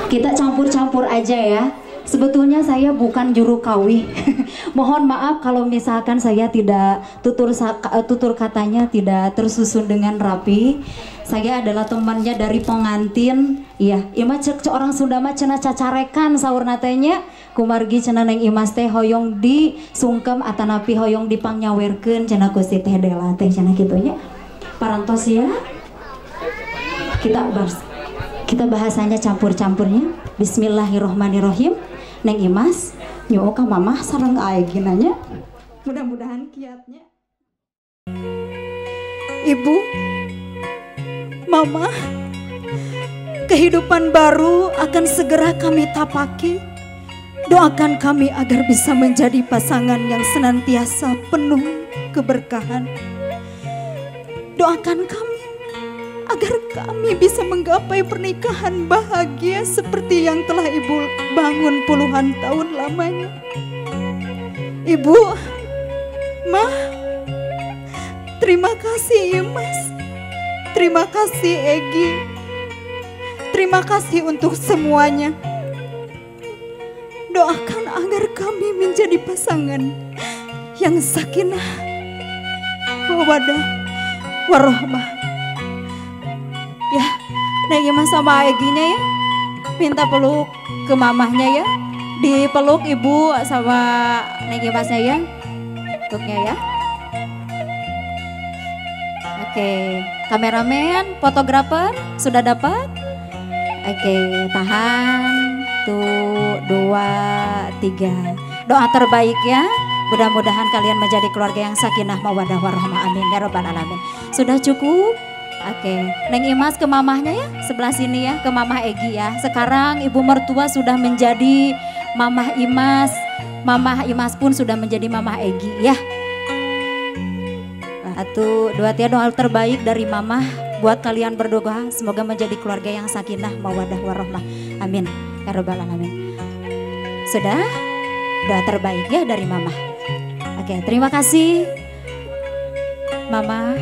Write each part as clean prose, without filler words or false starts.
Kita campur-campur aja ya. Sebetulnya saya bukan juru kawih. Mohon maaf kalau misalkan saya tidak tutur katanya tidak tersusun dengan rapi. Saya adalah temannya dari pengantin. Iya, ima cek orang Sunda mah cenah cacarekan saurna teh nya. Kumargi cenah Neng Imas teh hoyong di sungkem atanapi hoyong dipangyawerkeun cenah ku si Teh Dela teh cenah kitu nya. Parantos ya. Kita bahasanya campur-campurnya. Bismillahirrohmanirrohim. Neng Imas nyuo ka mamah sareng aegina nya. Mudah-mudahan kiatnya. Ibu, Mama, kehidupan baru akan segera kami tapaki. Doakan kami agar bisa menjadi pasangan yang senantiasa penuh keberkahan. Doakan kami agar kami bisa menggapai pernikahan bahagia seperti yang telah Ibu bangun puluhan tahun lamanya. Ibu, Ma, terima kasih Imas, terima kasih Egi, terima kasih untuk semuanya. Doakan agar kami menjadi pasangan yang sakinah, mawaddah, warahmah. Ya, Neng Imas sama Eginya ya, minta peluk ke mamahnya ya, dipeluk ibu sama Neng Imasnya ya, peluknya ya. Oke, kameramen, fotografer sudah dapat? Oke, tahan, 1, 2, 3. Doa terbaik ya. Mudah-mudahan kalian menjadi keluarga yang sakinah, mawaddah, warahmah, amin ya robbal alamin. Sudah cukup? Oke, Neng Imas ke mamahnya ya, sebelah sini ya, ke mamah Egi ya. Sekarang ibu mertua sudah menjadi mamah Imas, mamah Imas pun sudah menjadi mamah Egi ya. 1, 2, 3, doa terbaik dari mamah buat kalian berdua, semoga menjadi keluarga yang sakinah, mawaddah, warahmah, amin ya robbal alamin. Sudah, doa terbaik ya dari mamah. Oke, terima kasih mama.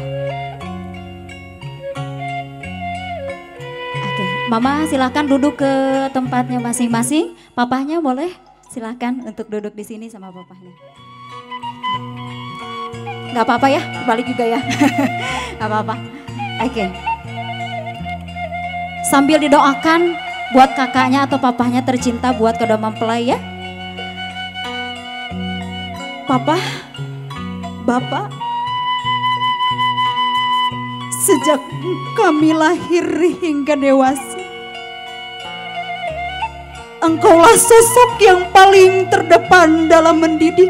Mama silahkan duduk ke tempatnya masing-masing. Papahnya boleh silahkan untuk duduk di sini sama papahnya. Gak apa-apa ya, balik juga ya. Gak apa-apa. Oke. Sambil didoakan buat kakaknya atau papahnya tercinta buat kedua mempelai ya. Papa, Bapak, sejak kami lahir hingga dewasa, Engkaulah sosok yang paling terdepan dalam mendidik.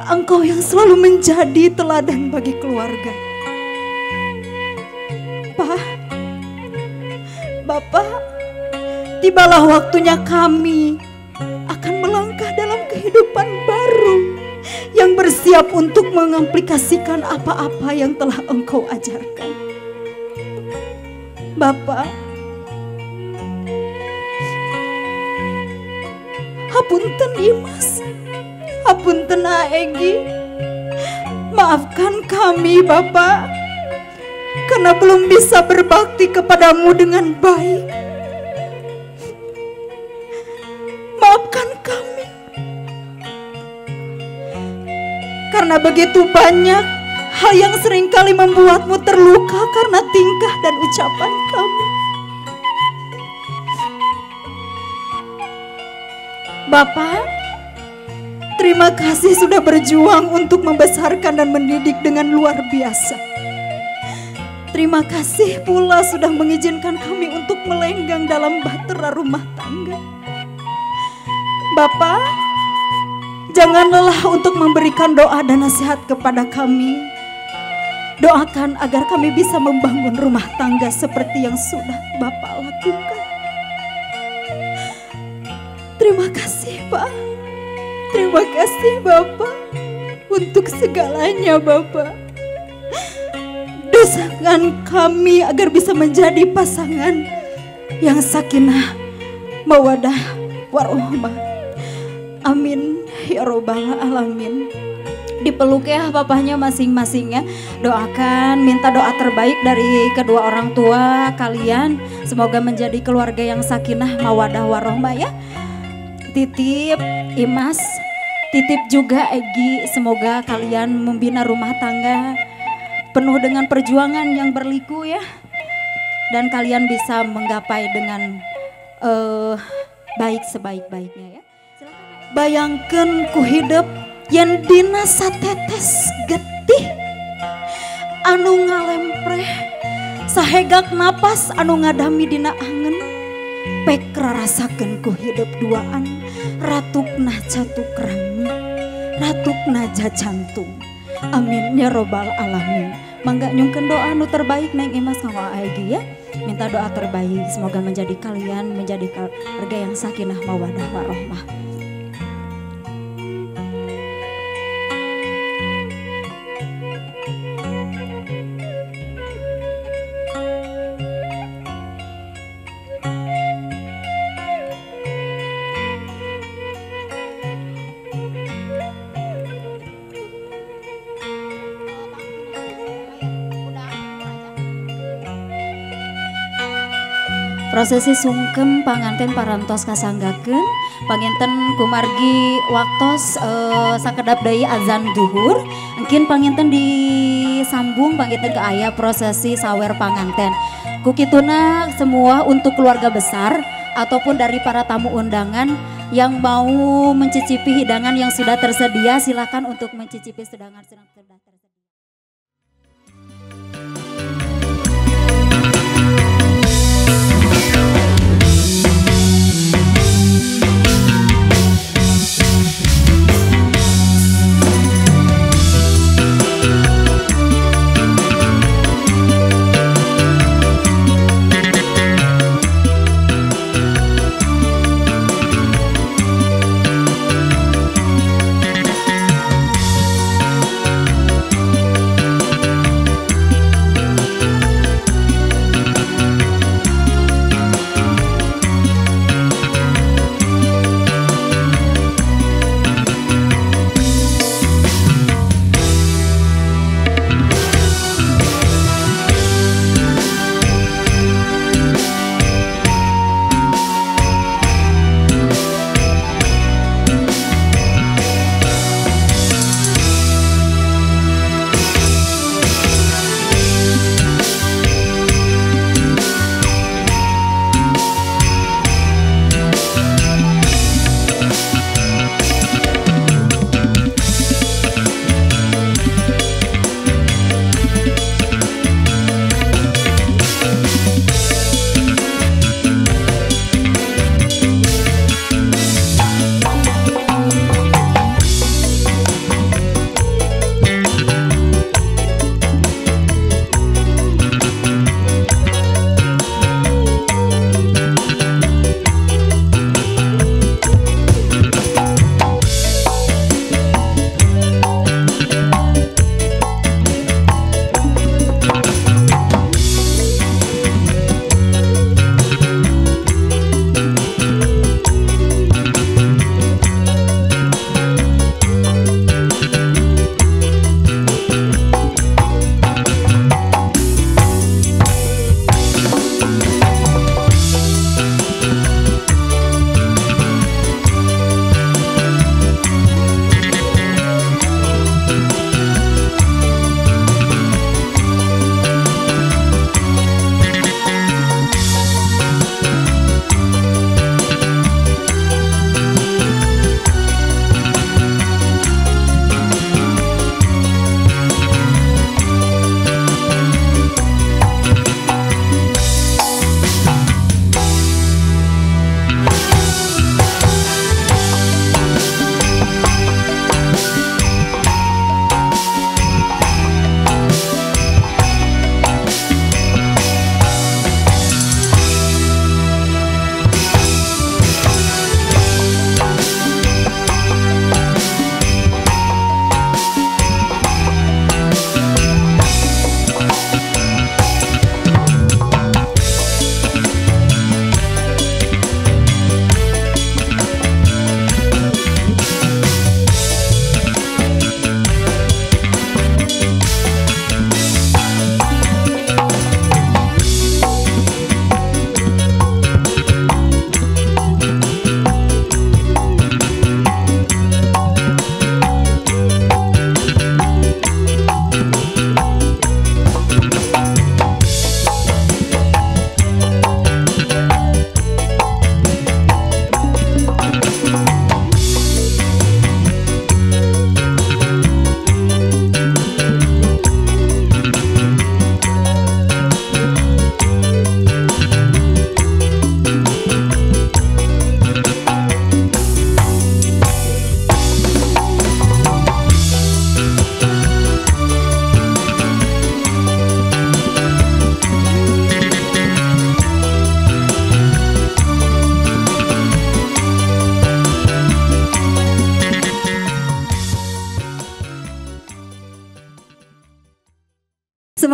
Engkau yang selalu menjadi teladan bagi keluarga. Pak, Bapak, tibalah waktunya kami akan melangkah dalam kehidupan baru yang bersiap untuk mengaplikasikan apa-apa yang telah Engkau ajarkan. Bapak, hapunten Imas, hapunten Egi, maafkan kami Bapak, karena belum bisa berbakti kepadamu dengan baik. Maafkan kami, karena begitu banyak hal yang seringkali membuatmu terluka karena tingkah dan ucapan kami. Bapak, terima kasih sudah berjuang untuk membesarkan dan mendidik dengan luar biasa. Terima kasih pula sudah mengizinkan kami untuk melenggang dalam bahtera rumah tangga. Bapak, jangan lelah untuk memberikan doa dan nasihat kepada kami. Doakan agar kami bisa membangun rumah tangga seperti yang sudah Bapak lakukan. Terima kasih Pak, terima kasih Bapak untuk segalanya Bapak. Doakan kami agar bisa menjadi pasangan yang sakinah, mawadah, warohmah. Amin ya robbal alamin. Dipeluk ya papahnya masing-masing ya. Doakan, minta doa terbaik dari kedua orang tua kalian. Semoga menjadi keluarga yang sakinah, mawadah, warohmah ya. Titip Imas, titip juga Egi, semoga kalian membina rumah tangga penuh dengan perjuangan yang berliku ya. Dan kalian bisa menggapai dengan baik sebaik-baiknya ya. Silakan. Bayangkan ku hidup yen dina satetes getih anu ngalempreh sahegak napas anu ngadami dina angen pek rarasakeun ku hidup duaan ratukna catuk rami ratukna jajantung. Amin ya robbal alamin. Mangga nyungkeun doa nu terbaik Neng Imas kanggo Aegi ya. Minta doa terbaik semoga menjadi kalian menjadi keluarga yang sakinah mawadah warohmah. Prosesi sungkem panganten parantos kasanggakeun panginten kumargi waktos sakedap deui azan duhur engkin panginten disambung panginten ke aya prosesi sawer panganten. Kukituna semua untuk keluarga besar ataupun dari para tamu undangan yang mau mencicipi hidangan yang sudah tersedia silakan untuk mencicipi hidangan yang sudah tersedia.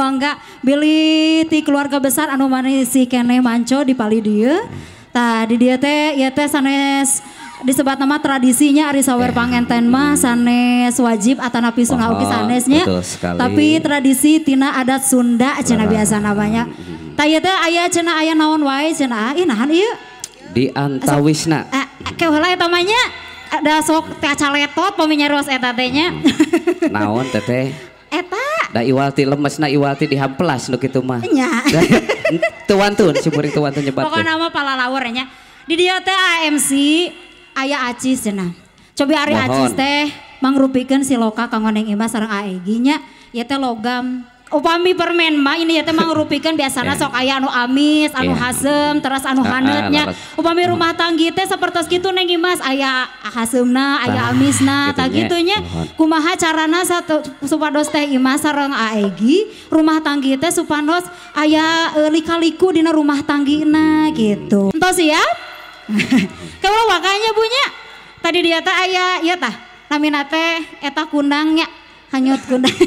mangga bilih ti keluarga besar anu manisi keneh manco di pali dieu. Tah di dieu teh ieu teh sanes disebat nama tradisinya ari sawer pangenten mah sanes wajib atanapi sunah ugi sanesnya. Tapi tradisi tina adat Sunda cenah biasa namanya. Tah ieu teh aya cenah aya naon wae cenah ih nahan ieu di antawisna. Ke heula eta mah nya ada sok teh caletot pami nyarios eta teh nya. Naon teteh? Eta da iwalti lemesna iwalti dihampelas nu kitu mah. Nya. Teu wantun si muring teu wantun nyebat. Pokona mah palalawur nya. Di dieu teh AMC aya acis cenah. Cobi ari acis teh mangrupikeun siloka kanggo Neng Imas sareng Aegi nya. Ieu teh logam. Upami permen mah ini ya teh mangrupikeun biasana sok aya anu amis, anu haseum, teras anu haneut nya. Upami rumah tanggi teh sapertos kitu Neng Imas aya haseumna, aya amisna, tah kitu nya. Kumaha carana supados teh Imas sareng Aegi rumah tanggi teh supados aya lika-liku dina rumah tanggina gitu. Entos siap? Kalau wakanya bunya tadi dia teh aya ieu tah namina teh eta kundangnya hanyut kundang.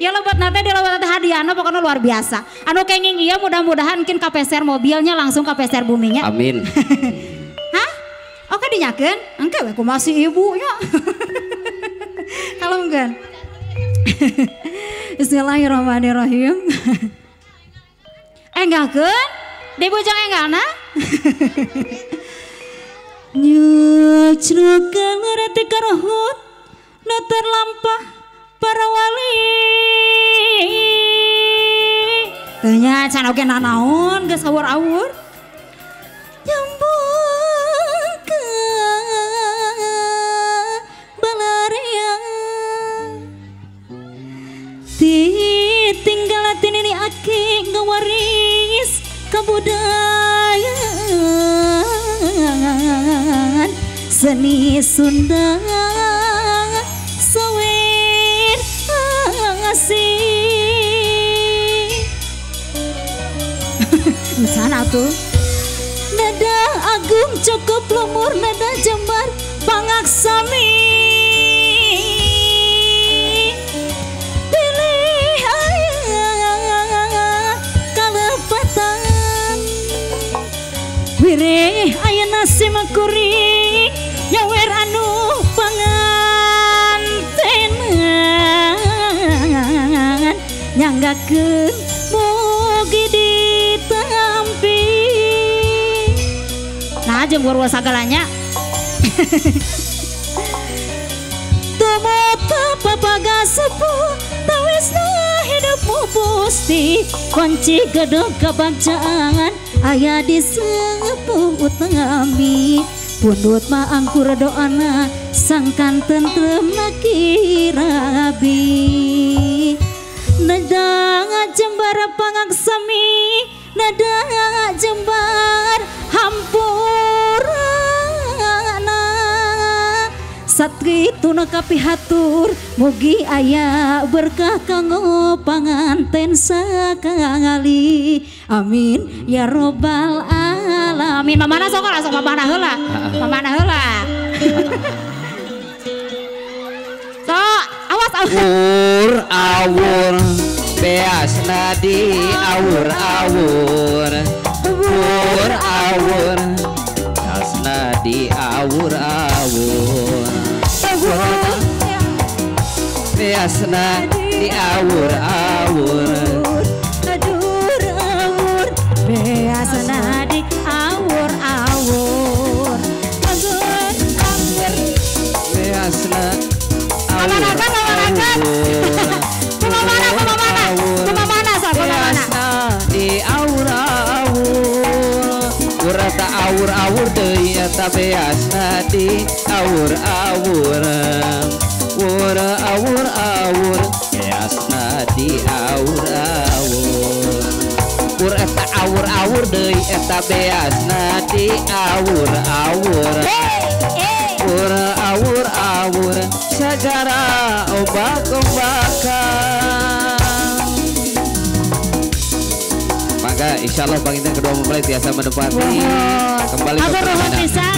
Ya lebat nate di lebat nate hadiahna pokoknya luar biasa. Anu kenging iya mudah-mudahan mungkin kapeser mobilnya langsung kapeser buminya. Amin. Hah? Oke dinyakeun? Engke we kumaha si ibunya. Kalau enggak. Bismillahirrahmanirrahim. Enggalkeun? Dibujang enggalna? Nyucrukeun reti karuhun nu terlampah para wali. Teu nya can oge nanaon geus awur-awur. Nyambung ka balarea. Tinggal nini aki ngawaris kabudayaan seni Sunda sawer asih. Sana tuh nada agung cukup lumur nada jembar pangaksami pilih aya kalepatan wireh aya nasi makuring nyawer anu pangantenan nyanggakeun mugi ditampi. Nah jeung war sagalanya. Tumata papaga sepuh tawisna hidupmu pusti kunci gedung kebangsaan aya di sepuh utami pundut mah angkur doana sangkan tentrem nakirabi nada jembar pangaksami nada jembar hampurana satrituna kapihatur mugi aya berkah kanggo panganten sakali amin ya robbal alamin. Mamana sok langsung mamana heula mamana heula. Sok awas awas awur awur beasna di awur awur awur awur beasna di awur awur beasna di awur awur adur awur beasna di awur awur awur awur beasna awur di awur awur urata awur awur deui eta beasna di awur awur awur awur awur beasna di awur awur ur eta awur awur deui eta beasna di awur awur awur awur awur sagara ombak-ombakan. Maka insya Allah Bang Intan kedua mempelai biasa menempati kembali ke permainan.